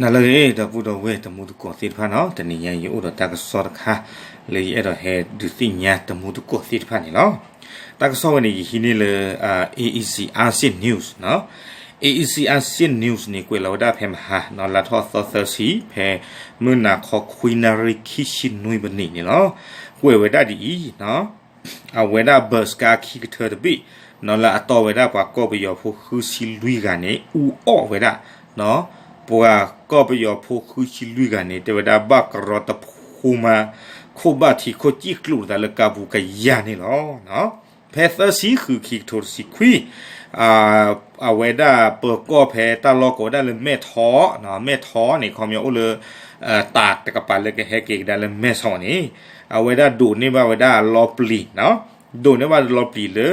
နၤလၢအဂ့ၤ ဒီပုၢ်ဒီဝဲၢ်တံၤသကိးသ့ၣ်တဖၣ်န့ၣ်, တနံၤညါယအိၣ်ဒီးတၢ်ကစီၣ်တခါ လၢယအဲၣ်ဒိးဟဲဒုးသ့ၣ်ညါတံၤသကိးသ့ၣ်တဖၣ်န့ၣ်လီၤ. တၢ်ကစီၣ်ဝဲန့ၣ် ယဟံးန့ၢ်လၢ AEC Asia News, AEC Asia News န့ၣ် ကွဲးလီၤဝဲဒၣ်ဖဲမဟါ လါထီၣ်အသီသၢဆံ ဖဲမုၢ်နၤခီခွံနၣ်ရံၣ်ခံဆံနွံမံးနံးန့ၣ်လီၤ. ကွဲးဝဲဒၣ်ဒ်အံၤ အဝဲဒၣ် ဘၢးကါခံကထၢတဘ့ၣ် လၢအတီဝဲဒၣ်ပှၤကီၢ်ပယီၤဖိဃုဆံလွံၢ်ဂၤန့ၣ် အူအီၣ်ဝဲဒၣ် ပှၤကီၢ်ပယီၤဖိဃုဆံလွံၢ်ဂၤန့ၣ် တဲဝဲဒၣ်ဘၣ်ကရီတဖိမး ခိၣ်ဘၣ်ထံးခိၣ်စံၣ်ကျိၤသးလၢကါပူၤကယၤန့ၣ်လီၤ. ဖဲသၢဆံဃုခံကထိတဆံခွံ အဝဲဒၣ်ပၢၤကီၢ်ဖဲတၢ်လီၢ်ကိးဝဲဒၣ်လၢမဲၢ်ထီ, မဲၢ်ထီန့ၣ် ခီပညီအိၣ်လၢ တၢ်တကပၤလၢကဟဲက့ၤကဒါလၢမဲၢ်ဆီးန့ၣ် အဝဲဒၣ်ဒိးန့ၢ်ဘၣ်ဝဲဒၣ်လီပျံၤ, ဒိးန့ၢ်ဘၣ်လီပျံၤလၢ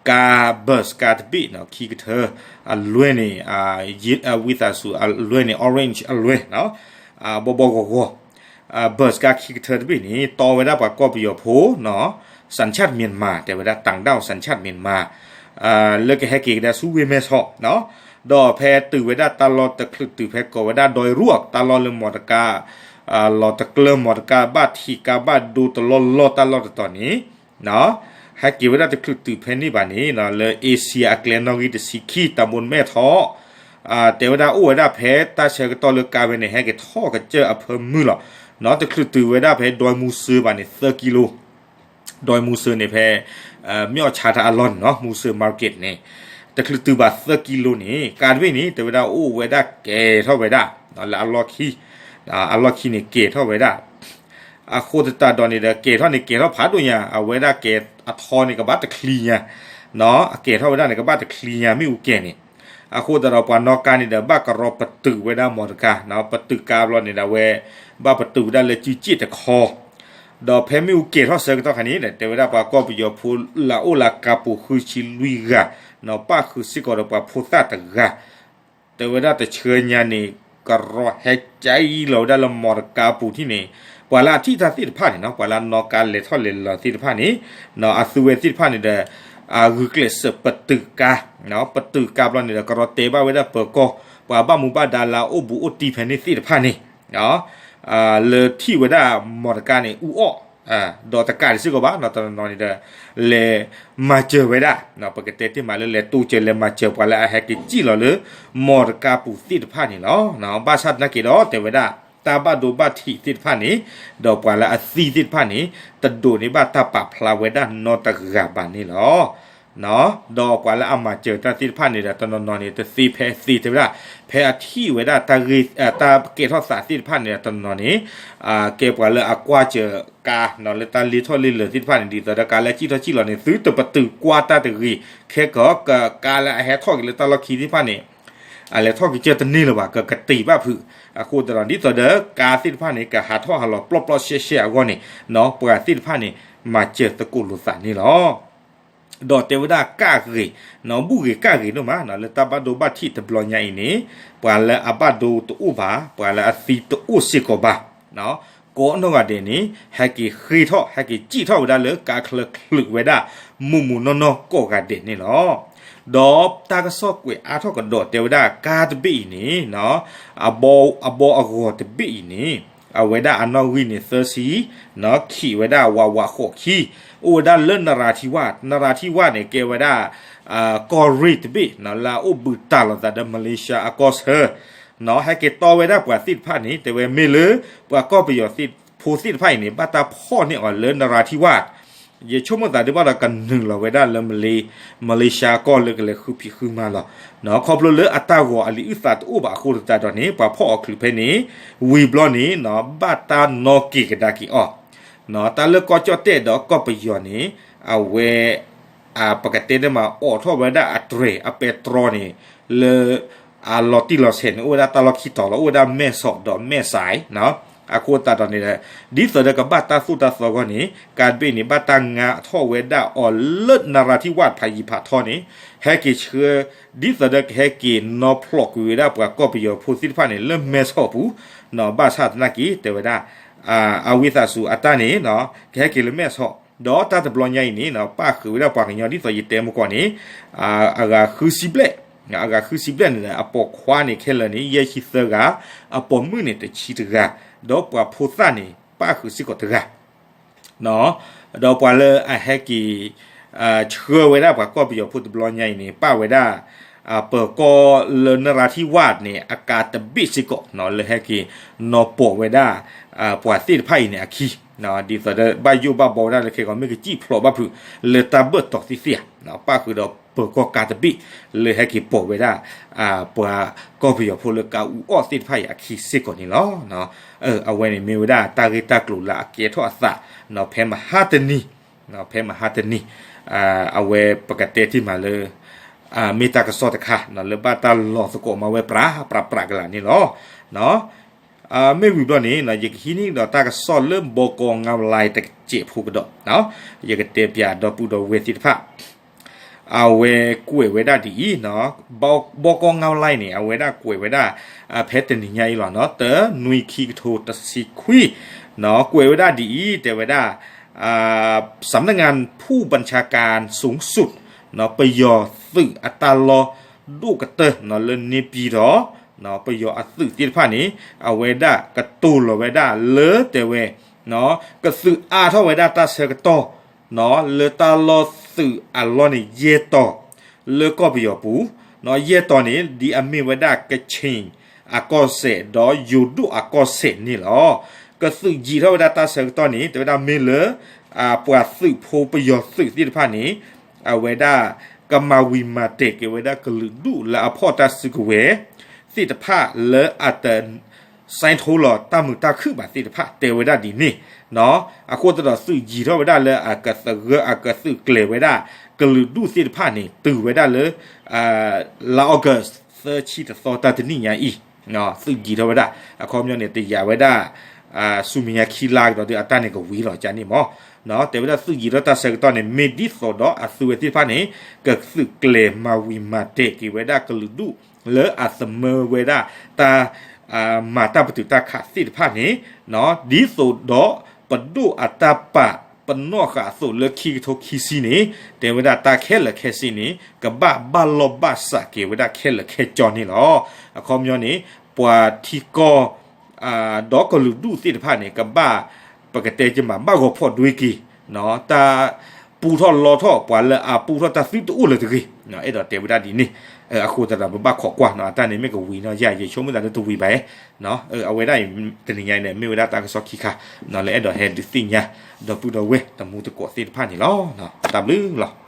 ကါ ဘၢးကါတဘ့ၣ် ခံကထၢ အလွဲန့ၣ် ဝံသးစူၤအလွဲန့ၣ် orange အလွဲ ဘီဘီဂီၤဂီၤ ဘၢးကါခံကထၢတဘ့ၣ်န့ၣ် တီဝဲဒၣ်ပှၤကီၢ်ပယီၤဖိ สัญชาติเมียนมา တဲဝဲဒၣ် ต่างด้าว สัญชาติเมียนมา လၢကဟဲက့ၤကဒါဆူဝ့ၢ်မဲၢ်ဆီး, ဒီးဖဲတုၤဝဲဒၣ်တၢ်လီၢ်တချုးတုၤဖဲကိးဝဲဒၣ် ดอยรวก တၢ်လီၢ်လၢမီတကါ လီၤတကျၢၢ် မီတကါဘၣ်ထံးကါဘၣ်ဒိတလီၢ်လီၢ်တၢ်လီၢ်တတီၤန့ၣ် ဟဲက့ၤဝဲဒၣ်တချုးတုၤဖဲန့ၣ်ဘၣ်န့ၣ် လၢ Asia အကျဲနီၣ်ဂံၢ်တဆံခံ ตำบลแม่ท้อ တဲဝဲဒၣ်အိၣ်ဝဲဒၣ်ဖဲတၢ်ဆၢကတီၢ်လၢကါဝဲန့ၣ် ဟဲက့ၤထီၣ်ကစၢၢ်အဖၢမုၢ်လီၤ. တချုးတုၤဝဲဒၣ်ဖဲ ดอยมูเสือ ဘၣ်န့ၣ် သၢကံလိ ดอยมูเสือ န့ၣ်ဖဲ မီၣ်ဆါတၢ်အလီၢ်န့ၣ် มูเสือ market န့ၣ် တချုးတုၤဘၣ်သၢကံလိန့ၣ် ကါတဘ့ၣ်န့ၣ် တဲဝဲဒၣ်အိၣ်ဝဲဒၣ်ကဲၤထီၣ်ဝဲဒၣ် လၢအလီၢ်ခံ အလီၢ်ခံန့ၣ်ကဲၤထီၣ်ဝဲဒၣ် အဃိသတးဒီးန့ၣ်ဒီး ကဲၤထီၣ်န့ၣ်ကဲၤထီၣ်ဖးဒိၣ်ညါ အဝဲဒၣ်ကဲၤအထီန့ၣ်ကဘၣ်တချံညါ အကဲၤထီၣ်ဝဲဒၣ်န့ၣ် ကဘၣ်တချံညါမ့ၣ်အူကဲၤန့ၣ် အဃိသတးဒီးပှၤနီၣ်ကါန့ၣ်ဒီး ဘၣ်ကရီပတုာ်ဝဲဒၣ်မီတကါ ပတုာ်ကါဘျီန့ၣ်ဒီး အဝဲဘၣ်ပတုာ်ဝဲဒၣ်လၢစုစ့ၣ်တခီ ဒီးဖဲမ့ၣ်အူကဲၤထီၣ်ဆၢကတီၢ်ခါန့ၣ်ဒီး တဲဝဲဒၣ်ပှၤကီၢ်ပယီၤဖိလၢအအိၣ်လၢကါပူၤဃုဆံလွံၢ်ဂၤ ပၣ်ဃုာ်စ့ၢ်ကီးဒီးပှၤဖိသၣ်တဂၤ တဲဝဲဒၣ်တဆှၢညါန့ၣ် ကရီဟဲကၠံလီၤဝဲဒၣ်လၢမီတကါပူၤထံၣ်န့ၣ် ပှၤလၢအထံၣ်တၢ်သ့ၣ်တဖၣ်န့ၣ်နီၤ ပှၤလၢအနီၣ်ကါလဲၤထီၣ်လဲၤလီၤသ့ၣ်တဖၣ်န့ၣ် အသုဝဲသ့ၣ်တဖၣ်န့ၣ်ဒီး အဂုာ်ကျဲးစၢးပတုာ်ကါ ပတုာ်ကါဘျီန့ၣ်ဒီး ကရီတဲဘၣ်ဝဲဒၣ်ပၢၤကီၢ် ပှၤဘၣ်မူဘၣ်ဒါလၢအအိၣ်ဘူးအိၣ်တံၢ်ဖဲန့ၣ်သ့ၣ်တဖၣ်န့ၣ် လၢထံၣ်ဝဲဒၣ်မီတကါန့ၣ် အူအီၣ် ဒီးတကးဒံးစ့ၢ်ကီးဘၣ် တနီၤနီၤန့ၣ်ဒီး လဲၤမၤစၢၤဝဲဒၣ် ပကတဲတ့ၢ်မးလၢလဲၤတိစၢၤလဲၤမၤစၢၤပှၤလၢအဟဲက့ၤစံၣ်လီၤလၢ မီတကါပူၤသ့ၣ်တဖၣ်န့ၣ်လီၤ. ဘၣ်ဆၣ်သနာ်က့ဒီး တဲဝဲဒၣ် တၢ်ဘၣ်ဒိဘၣ်ထံးသ့ၣ်တဖၣ်န့ၣ် ဒီးပှၤလၢအသံသ့ၣ်တဖၣ်န့ၣ် တဒိးန့ၢ်ဘၣ်တၢ်ပာ်ဖျါဝဲဒၣ်နီတဂၤဘၣ်န့ၣ်လီၤ. ဒီးပှၤလၢအမၤစၢၤတၢ်သ့ၣ်တဖၣ်န့ၣ်ဒီး တနီၤနီၤန့ၣ် တသ့ဖဲအသ့တဲဝဲဒၣ် ဖဲအထံၣ်ဝဲဒၣ်တၢ်ဂ့ၢ် တၢ်ကဲထီၣ်သးသ့ၣ်တဖၣ်န့ၣ်ဒီး တနီၤနီၤန့ၣ် ကဲပှၤလၢအကွၢ်စၢၤကါ လၢတၢ်လ့ထီၣ်လ့လၢာ်သ့ၣ်တဖၣ်န့ၣ် ဒ်သိးဒီးကါလၢအစံၣ်ထီၣ်စံၣ်လီၤန့ၣ် သုတပတုာ်ကွၢ်တၢ်တဂ့ၤ ခဲကီးကါလၢအဟဲထီၣ်က့ၤလၢတၢ်လီၢ်ခံသ့ၣ်တဖၣ်န့ၣ် အလဲၤထီၣ်က့ၤကၢၢ်တန့ၢ်လၢၤဘၣ် ကကတံာ်ဘၣ်ဖုး အဃိသတးဒီး ဒ်သိးဒီးကါသ့ၣ်တဖၣ်န့ၣ် ကဟးထီၣ်ဟးလီၤပျီၣ်ပျီၣ်ရှဲရှဲအဂီၢ်န့ၣ် ပှၤသ့ၣ်တဖၣ်န့ၣ် မၤစၢၤသကိးလိာ်သးန့ၣ်လီၤ. ဒီးတဲဝဲဒၣ်ကၣ်ဂ့ၤ ဘူၣ်ဂ့ၤကၣ်ဂ့ၤဒိၣ်မး လၢတၢ်ဘၣ်ဒိဘၣ်ထံးတဘျီညါအံၤန့ၣ် ပှၤလၢအဘၣ်ဒိတအိၣ်ဘၣ် ပှၤလၢအသံတအိၣ်စ့ၢ်ကီးဘၣ် ကိးနီၢ်ဂၤဒဲးန့ၣ် ဟဲက့ၤဃ့ၢ်ထီၣ် ဟဲက့ၤစံၣ်ထီၣ်ဝဲဒၣ်လၢကါချၢချုးဝဲဒၣ် မုၢ်မုၢ်နီၢ်နီၢ်ကိးဂၤဒဲးန့ၣ်လီၤ. ဒီးတၢ်ကစီၣ်ကွဲးအါထီၣ်ကဒီးတဲဝဲဒၣ်ကါတဘ့ၣ်အံၤန့ၣ် အဘီအဂီၤတဘ့ၣ်အံၤန့ၣ် အဝဲဒၣ်အနီၣ်ဂံၢ်န့ၣ်သၢဆံ ခံးဝဲဒၣ်ဝးဝးဃိးခံ အိၣ်ဝဲဒၣ်လၢနရၤထံဝၣ် နရၤထံဝၣ်န့ၣ် ကဲဝဲဒၣ် ကီၢ်ရ့ၣ်တဘ့ၣ် လၢအအိၣ်ဘူးတံၢ်လိာ်သးဒီး Malaysia အကီၢ်ဆၢ ဟဲက့ၤတီဝဲဒၣ်ပှၤသ့ၣ်တဖၣ်န့ၣ် တဲဝဲမ့ၢ်လၢ ပှၤကီၢ်ပယီၤဖိသ့ၣ်တဖၣ်အံၤန့ၣ် ဘၣ်တၢ်ဖီၣ်န့ၢ်အီၤလၢနရၤထံဝၣ် ယဆိကမိၣ်သးဒ်ဘၣ်ဒီးကနုာ်လီၤဝဲဒၣ်လၢ Malay- Malaysia ကီၢ်လၢကလဲၤဃုဖံးဃုမၤလီၤ. ခီဖျိလၢအတၢ်ဂီၤအလံာ်အုၣ်သးတအိၣ်ဘၣ်အဃိသတးဒီးန့ၣ် ပှၤဖီၣ်အီၤချုးဖဲန့ၣ် ဝံၤဘျီန့ၣ် ဘၣ်တၢ်နီၣ်က့ၤကဒါက့ၤအီၤ တၢ်လၢကီၢ်ကၠီၣ်တဲၣ်ဒီးကီၢ်ပယီၤန့ၣ် အဝဲ ပကတဲန့ၣ်မး အိးထီၣ်ဝဲဒၣ်အတြဲၤ အပဲတြီန့ၣ် လၢ အလီၤတံၢ်လီၤဆဲးန့ၣ် အိၣ်ဝဲဒၣ်တၢ်လီၢ်ခံတီၤလီၤ. အိၣ်ဝဲဒၣ်မဲၢ်ဆီးဒီးမဲၢ်စဲး အဃိသတးဒီးန့ၣ် ဒ်သိးဒီးကဘၣ်တၢ်သိၣ်တၢ်သီအဂီၢ်န့ၣ် ကါတဘ့ၣ်န့ၣ် ဘၣ်တၢ်ငါထီၣ်ဝဲဒၣ်အီၤလၢနရၤထံဝၣ်ဖးယံၤဖးထီန့ၣ် ဟဲက့ၤဆှၢ ဒ်သိးဒီးကဟဲက့ၤနီၣ်ဖျိးကွံာ်ဝဲဒၣ်ပှၤကီၢ်ပယီၤဖိသ့ၣ်တဖၣ်န့ၣ် လၢမဲၢ်ဆီးပူၤ ဘၣ်ဆၣ်သနာ်က့ တဲဝဲဒၣ် အဝံသးစူၤအတၢ်န့ၣ် ကဟဲက့ၤလၢမဲၢ်ဆီး ဒီးတၢ်တဘျီညါအံၤန့ၣ် ပၣ်ဃုာ်ဝဲဒၣ်ပှၤကညီဒ်သိးယတဲမုၢ်ကီၢ်န့ၣ် အဂၤဃုဆံဘျဲၣ် အဂၤဃုဆံဘျဲၣ်န့ၣ်ဒီး အပိာ်ခွါန့ၣ်ခဲလၢာ်န့ၣ် ယဲၢ်ဆံသၢဂၤ, အပိာ်မုၣ်န့ၣ်တဆံတဂၤ, ဒီးပှၤဖိသၣ်န့ၣ် ပၣ်ဃုာ်စ့ၢ်ကီးတဂၤ ဒီးပှၤလၢအဟဲက့ၤ ဆှၢဝဲဒၣ်ပှၤကီၢ်ပယီၤဖိတဘျီညါအံၤန့ၣ် ပၣ်ဝဲဒၣ် ပၢၤကီၢ်လၢနရၤထံဝၣ်န့ၣ် အကါတဘ့ၣ်စ့ၢ်ကီး လၢဟဲက့ၤနီၢ်ပိာ်ဝဲဒၣ် ပှၤသ့ၣ်တဖၣ်အံၤန့ၣ်အခံ ဒ်သိးဒီးဘၣ်ယိၣ်ဘၣ်ဘီဝဲဒၣ်လၢခဲကီး မ့ၢ်ကစံၣ်ဖျိးဘၣ်ဖုး လၢတၢ်ဘၢၣ်တီၤသ့ၣ်သ့ၣ်ဧါ, ပၣ်ဃုာ်ဒီးပၢၤကီၢ်ကါတဘ့ၣ် လၢဟဲက့ၤပိာ်ဝဲဒၣ် ပှၤကီၢ်ပယီၤဖိလၢကါအူအီၣ်သ့ၣ်တဖၣ်အံၤအခံစ့ၢ်ကီးန့ၣ်လီၤ. အဝဲန့ၣ်မ့ၢ်ဝဲဒၣ်တၢ်ဂ့ၢ်တၢ်ကျိၤလၢအကဲထီၣ်အသး ဖဲမဟါတနံၤ ဖဲမဟါတနံၤ အဝဲပကတဲတ့ၢ်မးလၢ မ့ၢ်တၢ်ကစီၣ်တခါ လၢဘၣ်တၢ်လီၤသကိးမၤဝဲပြးပြးပြးကလာ်န့ၣ်လီၤ. မ့ၢ်ဝံၤဘျီန့ၣ် ယကဟံးန့ၢ်ဒီးတၢ်ကစီၣ်လၢ ဘီကီ ငါးလါ တကဲးဖိကဒီး ယကတဲပၠးဒီပုၢ်ဒီဝဲၢ်သ့ၣ်တဖၣ် အဝဲကွဲးဝဲဒၣ်ဒ်အံၤ, ဘီကီ ငါးလါ န့ၣ် အဝဲဒၣ်ကွဲးဝဲဒၣ် ဖဲတနံၤညါအံၤလီၤ တၢ နွံ ခံကထိတဆံခွံ ကွဲးဝဲဒၣ်ဒ်အံၤ တဲဝဲဒၣ် สำนักงานผู้บัญชาการสูงสุด ပယီၤသုးအတၢ်လီၢ်ဒိၣ်ကတၢၢ်လၢန့ၣ်ပံၤဒီး ပယီၤအသုးသ့ၣ်တဖၣ်န့ၣ် အဝဲဒၣ်ကတိၤလီၤဝဲဒၣ်လၢတဲဝဲ ကသုးအါထီၣ်ဝဲဒၣ်တၢ်ဆၢကတီၢ် လၢတၢ်လီၢ်သုးအလီၢ်န့ၣ် ယဲၢ်တီၤ လၢကီၢ်ပယီၤပူၤ ယဲၢ်တီၤန့ၣ် ဒ်အမ့ၢ်ဝဲဒၣ်ကခ့ၣ်အကီၢ်စဲၣ် ဒီးယိၤဒိၣ်အကီၢ်စဲၣ်န့ၣ်လီၤ. ကသုးယံာ်ထီၣ်ဝဲဒၣ်တၢ်ဆၢကတီၢ်န့ၣ် တဲဝဲဒၣ်မ့ၢ်လၢ ပှၤသုးဖိပယီၤသုးသ့ၣ်တဖၣ်န့ၣ် အဝဲဒၣ်ကမၤဝံၤမၤတဲာ်က့ၤဝဲဒၣ်ကလုာ်ဒူၣ်လၢအဖီၣ်တၢ်စုကဝဲၤသ့ၣ်တဖၣ်လၢအတ စဲထီလီၤတၢ်မုာ်တၢ်ခုၣ်ဘၣ်သ့ၣ်တဖၣ် တဲဝဲဒၣ်ဒ်န့ၣ် အဃိသတးဒီးသုးယံာ်ထီၣ်ဝဲဒၣ်လၢအကသဂၢၢ်အကသုးကျဲၤဝဲဒၣ် ကလုာ်ဒူၣ်သ့ၣ်တဖၣ်န့ၣ် တုၤဝဲဒၣ်လၢ လါ August သၢဆံတသီတၢ်တနံၣ်ညါအံၤ သုးယံာ်ထီၣ်ဝဲဒၣ် အခီပညီန့ၣ် တယာ်ဝဲဒၣ် ဆူမဲာ်ညါခံလါကဒီးဒီး အတၢ်န့ၣ်ကဝံၤလီၤကန့ၣ်မး တဲဝဲဒၣ်သုးယံာ်ထီၣ်တၢ်ဆၢကတီၢ်န့ၣ် မ့ၢ်ဒ်သိးဒီးအသုးဝဲသ့ၣ်တဖၣ်န့ၣ် ကသုးကျဲၤမၤဝံၤမၤတဲာ်က့ၤဝဲဒၣ်ကလုာ်ဒူၣ် လၢအသမၢဝဲဒၣ်တၢ် မၤတၢ်ပတုာ်တၢ်ခးသ့ၣ်တဖၣ်န့ၣ် ဒ်သိးဒီးပဒိၣ်အတၢ်ပာ်ပနီၣ်ဃာ်အသိးလၢခံကထိခံဆံန့ၣ် တဲဝဲဒၣ်တၢ်ခဲလၢာ်ခဲဆ့န့ၣ် ကဘၣ်ဘၣ်လီၢ်ဘၣ်စးက့ၤဝဲဒၣ်ခဲလၢာ်ခဲဆ့န့ၣ်လီၤ. အခီပညီန့ၣ် ပှၤထံကီၢ် ဒီးကလုာ်ဒူၣ်သ့ၣ်တဖၣ်န့ၣ် ကဘၣ် ပကတဲက့ၤမး ဘၣ်ဂီၤဖီၣ်ဒွဲက့ၤ တၢ်ပူထီၣ်လီထီၣ် ပှၤလၢအပူထီၣ်တၢ်သုတအိၣ်လၢၤတဂ့ၤ အဲၣ်ဒိးတဲဝဲဒၣ်ဒ်န့ၣ် အဃိသတးဒီး ပဘၣ်ခိးကွၢ်နီၤ အတၢ်န့ၣ်မ့ၢ်ကဝံၤနီၤ ယၤယဆိကမိၣ်သးလၢတဝံၤဘၣ် အဝဲဒၣ်အံၤ တနံၤညါအံၤန့ၣ် မ့ၢ်ဝဲဒၣ်တၢ်ကစီၣ်ခံခါ လၢအဲၣ်ဒိးဟဲဒုးသ့ၣ်ညါ ဒီပုၢ်ဒီဝဲၢ်တံၤသကိးသ့ၣ်တဖၣ်န့ၣ်လီၤ. တၢ်ဘျုးလီၤ.